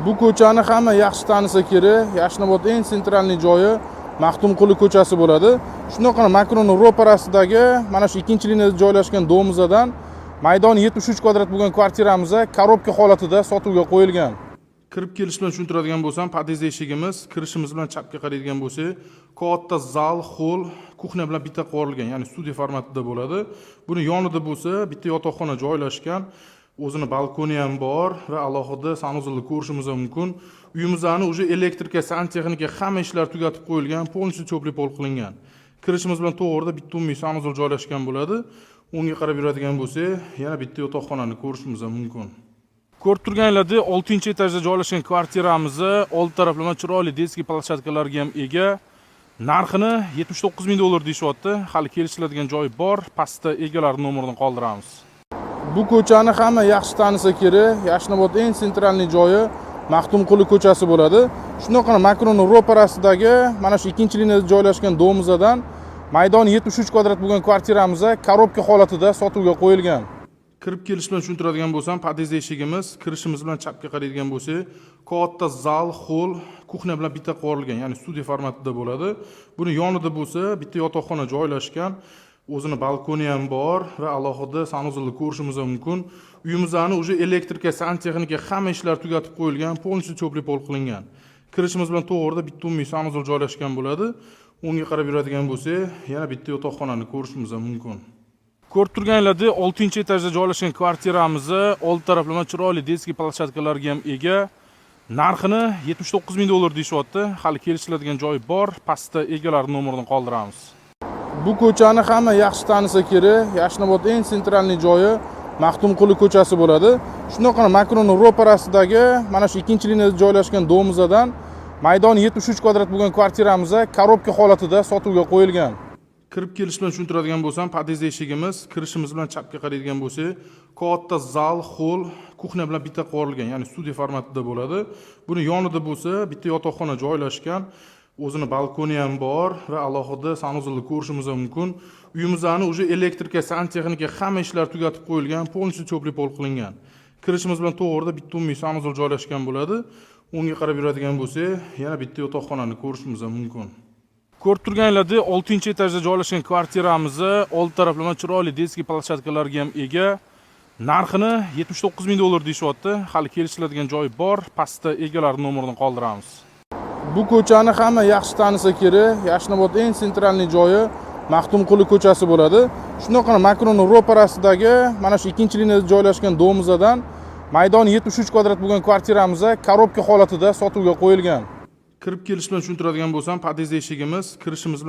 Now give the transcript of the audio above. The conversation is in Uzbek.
Bu ko'chani hamma yaxshi tanisa kerak. Yashnobod eng центральный joyi Maxtumquli ko'chasi bo'ladi. Shundoqqina Makroni ro'parasidagi mana shu ikkinchi liniyada joylashgan дом izadan maydoni 73 kvadrat bo'lgan kvartiramiz коробка holatida sotuvga qo'yilgan. Kirib kelish bilan tushuntiradigan bo'lsam, podъезд eshigimiz, kirishimiz bilan chapga qaraydigan bo'lsak, katta zal, холл, кухня bilan bitta qilib, ya'ni studiya formatida bo'ladi. Buni yonida bo'lsa bitta yotoqxona joylashgan. O'zini balkoni ham bor va alohida санузел ni ko'rishimiz ham mumkin. Uyimizni уже электрика, santexnika, hamma ishlar tugatib qo'yilgan, полностью теплый пол qilingan. Kirishimiz bilan to'g'rida bitta umumiy санузел joylashgan bo'ladi. O'ngga qarab yuradigan bo'lsak, yana bitta yotoqxonani ko'rishimiz ham mumkin. Ko'rib turganinglardek, 6-etajda joylashgan kvartiramizni old taraflama chiroyli детский площадка larga ham ega. Narxini 79 ming dollar deyishyapti. Hali kelishiladigan joyi bor. Pastda egalari nomerini qoldiramiz. Bu ko'chani hamma yaxshi tanisa kerak. Yashnobod eng центральный joyi Maxtumquli ko'chasi bo'ladi. Shundoqqina Makroni ro'parasidagi mana shu ikkinchi liniyada joylashgan дом izadan maydoni 73 kvadrat bo'lgan kvartiramiz коробка holatida sotuvga qo'yilgan. Kirib kelish bilan tushuntiradigan bo'lsam, podъезд eshigimiz, kirishimiz bilan chapga qaraydigan bo'lsak, katta zal, холл, кухня bilan bitta qilib, ya'ni studiya formatida bo'ladi. Buni yonida bo'lsa bitta yotoqxona joylashgan. O'zini balkoni ham bor va alohida санузел ni ko'rishimiz ham mumkin. Uyimizni уже электрика, santexnika, hamma ishlar tugatib qo'yilgan, полностью теплый пол qilingan. Kirishimiz bilan to'g'rida bitta umumiy санузел joylashgan bo'ladi. O'ngga qarab yuradigan bo'lsak, yana bitta yotoqxonani ko'rishimiz ham mumkin. Ko'rib turganinglardek, 6-etajda joylashgan kvartiramizni old taraflama chiroyli детский площадка larga ham ega. Narxini 79 ming dollar deyishyapti. Hali kelishiladigan joyi bor. Pastda egalari nomerini qoldiramiz. Bu ko'chani hamma yaxshi tanisa kerak. Yashnobod eng центральный joyi Maxtumquli ko'chasi bo'ladi. Shundoqqina Makroni ro'parasidagi mana shu ikkinchi liniyada joylashgan дом izadan maydoni 73 kvadrat bo'lgan kvartiramiz коробка holatida sotuvga qo'yilgan. Kirib kelish bilan tushuntiradigan bo'lsam, podъезд eshigimiz, kirishimiz bilan chapga qaraydigan bo'lsak, katta zal, холл, кухня bilan bitta qilib, ya'ni studiya formatida bo'ladi. Buni yonida bo'lsa bitta yotoqxona joylashgan. O'zini balkoni ham bor va alohida санузел ni ko'rishimiz ham mumkin. Uyimizni уже электрика, santexnika, hamma ishlar tugatib qo'yilgan, полностью теплый пол qilingan. Kirishimiz bilan to'g'rida bitta umumiy санузел joylashgan bo'ladi. O'ngga qarab yuradigan bo'lsak, yana bitta yotoqxonani ko'rishimiz ham mumkin. Ko'rib turganinglardek, 6-etajda joylashgan kvartiramizni old taraflama chiroyli детский площадка larga ham ega. Narxini 79 ming dollar deyishyapti. Hali kelishiladigan joyi bor. Pastda egalari nomerini qoldiramiz. Bu ko'chani hamma yaxshi tanisa kerak. Yashnobod eng центральный joyi Maxtumquli ko'chasi bo'ladi. Shundoqqina Makroni ro'parasidagi mana shu ikkinchi liniyada joylashgan дом izadan maydoni 73 kvadrat bo'lgan kvartiramiz коробка holatida sotuvga qo'yilgan. Kirib kelish bilan tushuntiradigan bo'lsam, podъезд eshigimiz, kirishimiz bilan